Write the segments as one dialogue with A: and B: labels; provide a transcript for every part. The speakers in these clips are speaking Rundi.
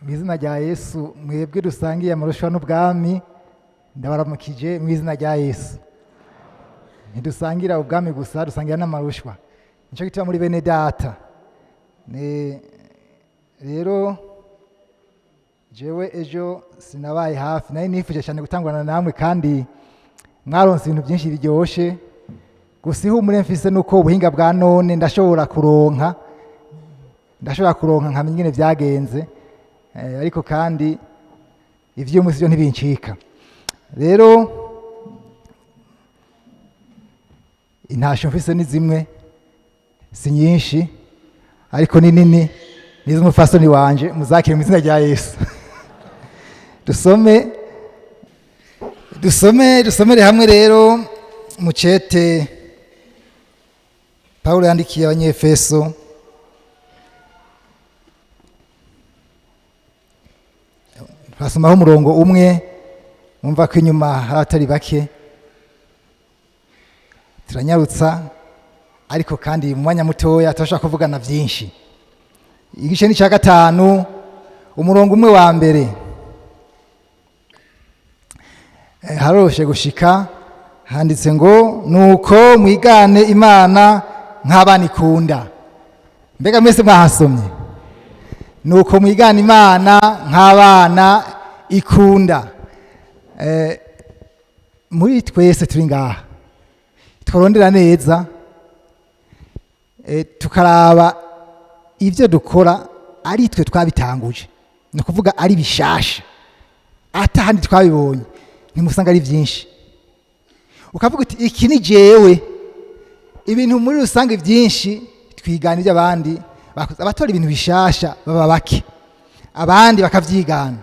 A: Mu izina rya Yesu, mwebwe dusangiye amarushwa n'ubwami, ndabaramukije mu izina rya Yesu. Ntidusangira ubwami gusa, dusangira n'amarushwa. Nicyo gituma muri bene data. Rero jewe ejo sinabaye hafi, nari nifuje cyane gutangurana namwe kandi mwaronse ibintu byinshi biryoshe. Gusa ihumure mfise nuko ubuhinga bwa none ndashobora kuronka nkamenya ingene vyagenze. Ariko kandi ivy'umunsi byo ntibincika. Rero intasho mfise ni zimwe, si nyinshi ariko ni nini, ni iz'umupfasoni wanje, muzakire mu izina rya Yesu. Dusomere hamwe rero mucete Pawulo yandikiye Abanyefeso, twasomaho umurongo umwe, mwumva ko inyuma hari abatari bake. Turanyarutsa ariko kandi mu mwanya mutoya turashobora kuvugana byinshi. Igice ni icya 5, umurongo umwe wa mbere. Haroroshe gushika, handitse ngo nuko mwigane Imana nk'abana ikunda. Mbega mwese mwahasomye? Nuko mwigane Imana nk'abana ikunda. Muri twese turi ngaha tworondera neza, tukaraba ibyo dukora ari twe twabitanguje, ni ukuvuga ari bishasha atahandi twabibonye, ntimusanga ari byinshi. Ukavuga uti iki ni jewe. Ibintu muri rusange byinshi twigana ibyo abandi bakoze. Abatora ibintu bishasha baba bake, abandi bakavyigana.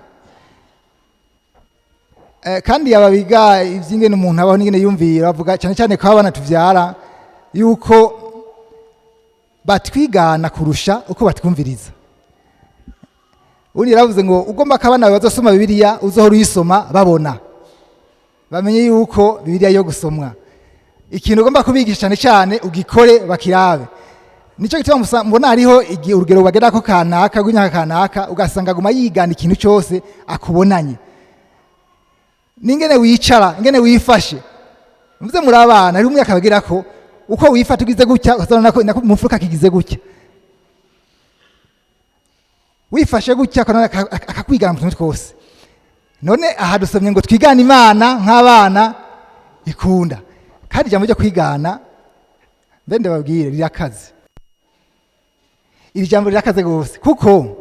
A: Kandi aba biga ivy'ingene umuntu abaho n'ingene yumvira, bavuga cyane cyane ko abana tuvyara yuko batwigana kurusha uko batwumviriza. Undi yaravuze ngo ugomba ko abana bazosoma Bibiliya, uzohora uyisoma babona, bamenye yuko Bibiliya yo gusomwa. Ikintu ugomba kubigisha cyane cyane ugikore bakirabe. Nico gituma mbona hariho urugero bagerako kanaka rw'imyaka kanaka, ugasanga aguma yigana ikintu cyose akubonanye, n'ingene wicara, ingene wifashe. Muze muri abana hariho umwaka bagerako uko wifata ugize gutya, ukazabona nako mu mfuruka kigize gutya, wifashe gutya ukabona akakwigana mu tuntu twose. None aha dusomye ngo twigane Imana nk'abana ikunda. Kandi ijambo ryo kwigana, mbe ndababwire, rirakaze. Iri jambo rirakaze gose, kuko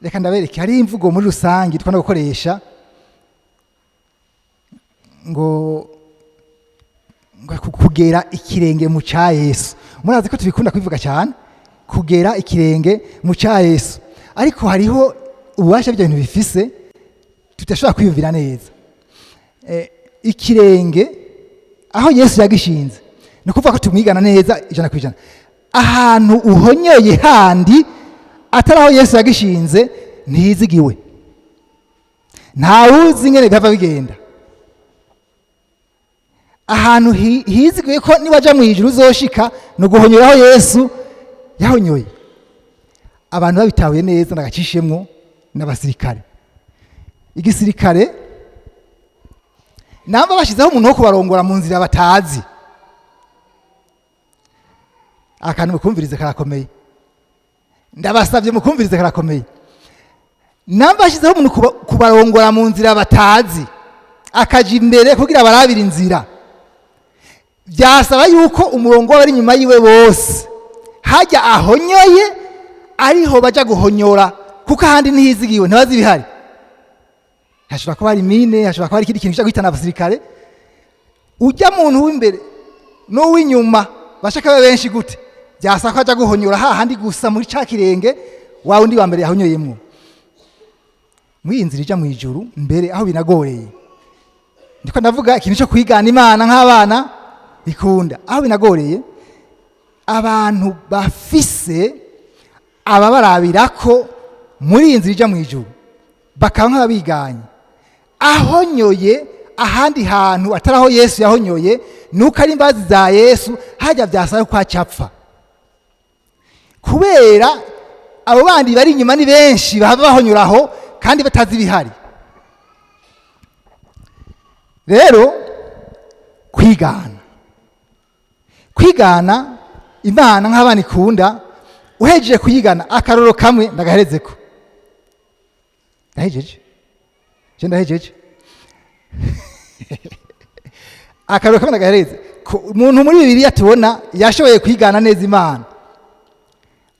A: reka ndabereke, hari imvugo muri rusange twanda gukoresha ngo kugera ikirenge mu ca Yesu. Murazi ko tubikunda kubivuga cyane, kugera ikirenge mu ca Yesu. Ariko hariho ububasha bw'ibyo bintu bifise tudashobora kwiyumvira neza. Ikirenge aho Yesu yagishinze, ni ukuvuga ko tumwigana neza 100%. Ahantu uhonyoye handi atari aho Yesu yagishinze ntiyizigiwe, ntawuzi ingene bihava bigenda. Ahantu hizigiwe ko niwaja mu ijuru uzoshika ni uguhonyora aho Yesu yahonyoye. Abantu babitahuye neza, ndagacishemwo n'abasirikare. Igisirikare namba bashizeho umuntu wo kubarongora mu nzira batazi, akantu mukumvirize karakomeye, ndabasabye mukumvirize karakomeye. Namba bashizeho umuntu kubarongora mu nzira batazi, akaja imbere kugira barabire inzira, byasaba yuko umurongo w'abari inyuma yiwe bose hajya ahonyoye ariho baja guhonyora, kuko ahandi ntihizigiwe, ntibazi ibihari. Hashobora kuba hari mine, hashobora kuba hari ikindi kintu gishobora guhitana abasirikare. Ujya muntu w'imbere n'uw'inyuma bashaka babe benshi gute, byasaba ko aja guhonyora hahandi gusa muri ca kirenge wa wundi wa mbere yahonyoyemwo. Muri iyi nzira ija mu ijuru mbere aho binagoreye, ndiko ndavuga ikintu cyo kwigana Imana nk'abana ikunda. Aho binagoreye, abantu bafise ababarabirako muri iyi nzira ija mu ijuru bakaba nk'ababiganye, ahonyoye ahandi hantu atari aho Yesu yahonyoye, nuko ari imbabazi za Yesu, hajya byasaba ko acapfa, kubera Abo bandi bari inyuma ni benshi bahava bahonyuraho kandi batazi ibihari. Rero kwigana, kwigana Imana nk'abana ikunda, uhejeje kuyigana akaroro kamwe ndagaherezeko. Ndahejeje je, ndahejeje. Akaroro kamwe ndagahereze. Umuntu muri Bibiliya tubona yashoboye kwigana neza Imana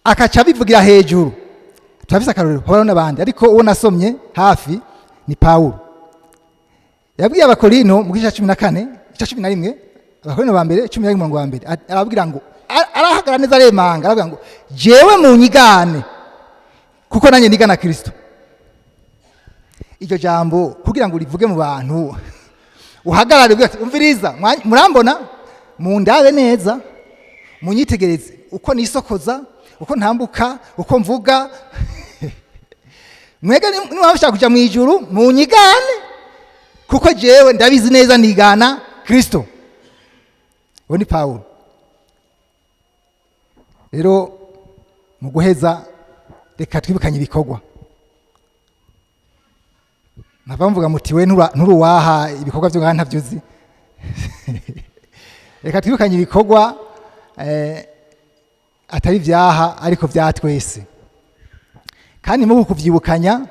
A: akaca abivugira hejuru, turafise akarorero, habaho n'abandi, ariko uwo nasomye hafi ni Pawulo. Yabwiye Abakorinto mu gice cya 14, cya 11, Abakorinto ba mbere 11 umurongo wa mbere, arababwira ngo, arahagarara neza aremanga, aravuga ngo jewe munyigane kuko nanjye nigana Kristo. Iryo jambo kugira ngo rivuge mu bantu, uhagarare uvuge ati umviriza, murambona, mundabe neza, munyitegereze uko nisokoza, uko ntambuka, uko mvuga. Mwege niba mushaka kuja mu ijuru munyigane kuko jewe ndabizi neza nigana Kristo. Uwo ni Pawulo. Rero mu guheza reka twibukanye ibikorwa. Mpava mvuga muti we nturuwaha ibikorwa byo ngaha ntabyo uzi. Reka twibukanye ibikorwa atari ibyaha ariko bya twese. Kandi mu kuvyibukanya,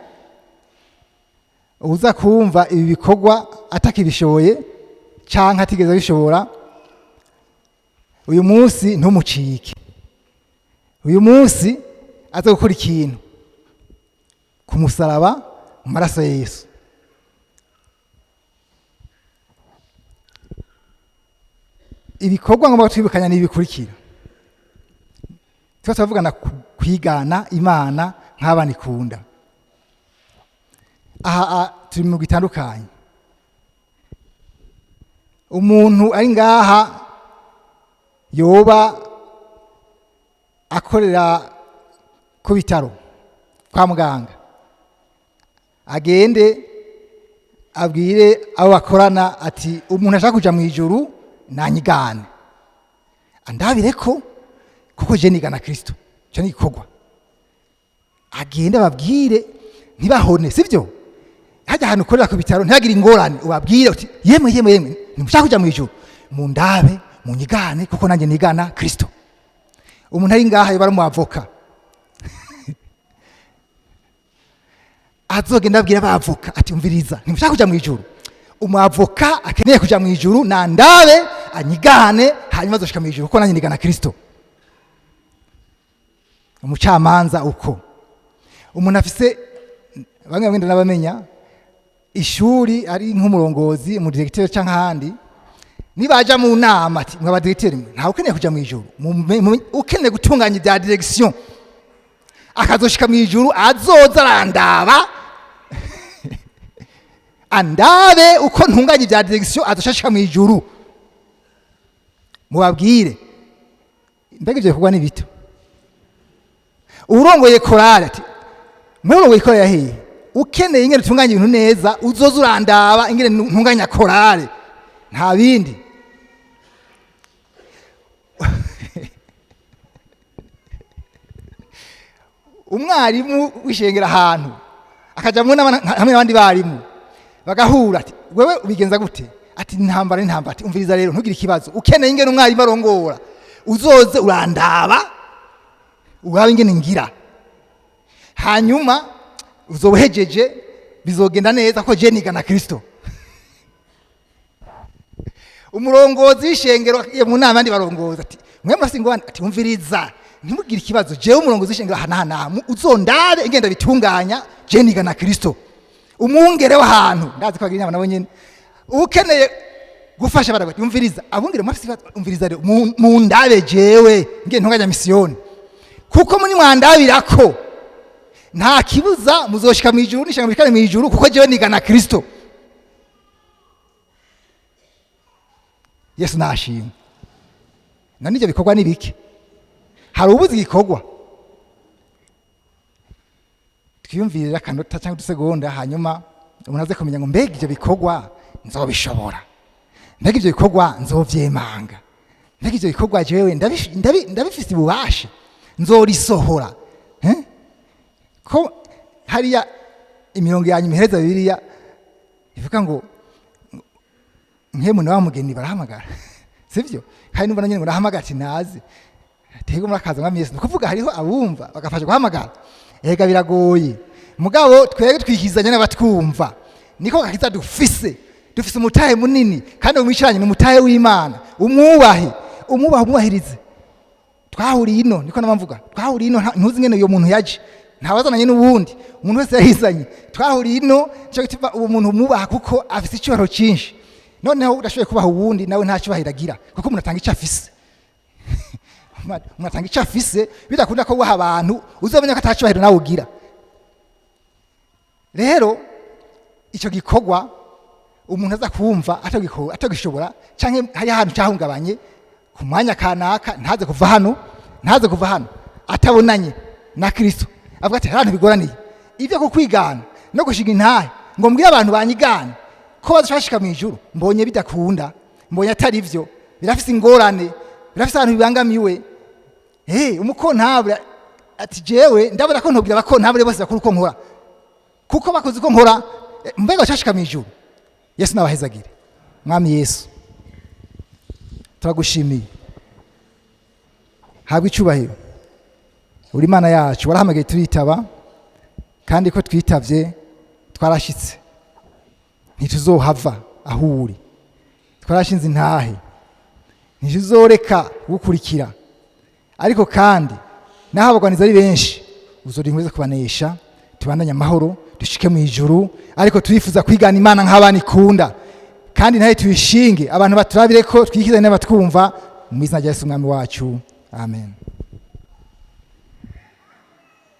A: uza kumva ibi bikorwa atakibishoboye canke atigeze abishobora, uyu munsi ntumucike. Uyu munsi aza gukora ikintu ku musaraba mu maraso ya Yesu. Ibikorwa ngomba twibukanya ni ibikurikira. Tuba turavugana kwigana Imana nk'abana ikunda. Aha turi mu gitandukanye. Umuntu ari ngaha yoba akorera ku bitaro kwa muganga, agende abwire abo bakorana ati umuntu ashaka kuja mu ijuru nanyigane, andabire ko kuko je nigana Kristo. Ico ni igikorwa. Agende ababwire ntibahone, sivyo? Hajya ahantu ukorera ku bitaro ntihagire ingorane, ubabwire uti yemwe yemwe yemwe, ntimushaka kuja mu ijuru, mundabe munyigane kuko nanjye nigana Kristo. Umuntu ari ngaha yoba ari umwavoka, azogenda abwira abavoka ati umviriza, ntimushaka kuja mu ijuru, umwavoka akeneye kuja mu ijuru nandabe anyigane, hanyuma azoshika mu ijuru kuko nanjye nigana Kristo. Umucamanza uko umuntu afise, bamwe bamwe n'abamenya ishuri ari nk'umurongozi, mu directeur canke ahandi, nibaja mu nama ati mwa ba directeur mwe, ntawe ukeneye kuja mu ijuru, ukeneye gutunganya ibya direction akazoshika mu ijuru azoza arandaba andabe uko ntunganya ibya direction, azoshika mu ijuru. Mubabwire mbega ivyo bikorwa ni bito. Urongoye korali ati mwe urongoye korali yahiye, ukeneye ingene utunganya ibintu neza uzoza urandaba ingene ntunganya korali, nta bindi. Umwarimu wishengera ahantu akaja mu nama hamwe n'abandi barimu bagahura ati wewe ubigenza gute? Ati intambara n'intambara. Ati umviriza rero ntugire ikibazo, ukeneye ingene umwarimu arongora uzoze urandaba urabe ingene ngira, hanyuma uzobuhejeje bizogenda neza ko je nigana Kristo. Umurongozi w'ishengero mu nama abandi barongozi ati mwe murasi ngwane, ati umviriza ntimugire ikibazo, jewe umurongozi w'ishengero aha n'aha n'aha, uzondabe ingenda bitunganya, je nigana Kristo. Umwungere w'ahantu ndazi ko bagira inama nabo nyene, ukeneye gufasha baravuga ati umviriza abungere murafise ibibazo, umviriza rero mundabe jewe ngende ntunganya misiyoni, kuko muri mwandabirako nta kibuza muzoshika mu ijuru, nishaka mushikane mu ijuru kuko jewe nigana Kristo. Yesu nashimwe. Na nivyo bikorwa ni bike, hari ubuzi gikorwa. Twiyumvirira akanota cyangwa udusegonda, hanyuma umuntu aze kumenya ngo mbega ivyo bikorwa nzobishobora, mbega ivyo bikorwa nzovyemanga, mbega ivyo bikorwa jewe ndabifise ububasha, nzorisohora. Ko hariya imirongo yanyu ihereza Bibiliya ivuga ngo nkemu na wa mugeni barahamagara, sivyo? Kandi numva nyine ngo nahamagara ati naze tego murakaza mwami Yesu. Nukuvuga hariho abumva bagafasha guhamagara. Ega biragoye, mugabo twebwe twikizanya n'abatwumva, niko gakiza dufise. Dufise umutahe munini, kandi umwicaranye ni umutahe w'Imana. Umwubahe, umwubahe, umwubahirize. Twahuriye ino, niko namvuga, twahuriye ino, ntuzi ngene uyo muntu yaje, ntawazananye n'uwundi, umuntu wese yarizanye. Twahuriye ino, nico gituma uwo muntu umwubaha, kuko afise icyubahiro cyinshi. Noneho udashoboye kubaha uwundi, nawe nta cyubahiro agira, kuko umuntu atanga icyo afise. Umuntu atanga icyo afise. Bidakunda ko wubaha abantu, uzamenya ko ata cyubahiro nawe ugira. Rero icyo gikorwa umuntu aza kumva atagishobora, canke hari ahantu cyahungabanye ku mwanya kanaka, ntaze kuva hano, ntaze kuva hano atabonanye na Kristo. Avuga ati: "Hari ahantu bigoraniye ibyo kukwigana no gushinga intahe, ngo mbwire abantu banyigane ko bazashika mu ijuru. Mbonye bidakunda, mbonye atari byo, birafise ingorane, birafise ahantu bibangamiwe." Umukontabure ati: "Jewe ndabona ko ntubwira abakontabure bose bakora uko nkora, kuko bakoze uko nkora, mbega bashashika mu ijuru?" Yesu nabahezagire. Mwami Yesu, turagushimiye, habwa icyubahiro. Uri Imana yacu, warahamagaye turitaba, kandi ko twitavye twarashitse, ntituzohava aho uri. Twarashinze intahe, ntituzoreka gukurikira. Ariko kandi naho abagwanizi ari benshi, uzora inkuru zo kubanesha, tubandanye amahoro, dushike mu ijuru. Ariko turifuza kwigana Imana nk'abana ikunda, kandi nawe tuyishinge, abantu baturabire ko twikizanye n'abatwumva. Mu izina rya Yesu Umwami wacu, amen.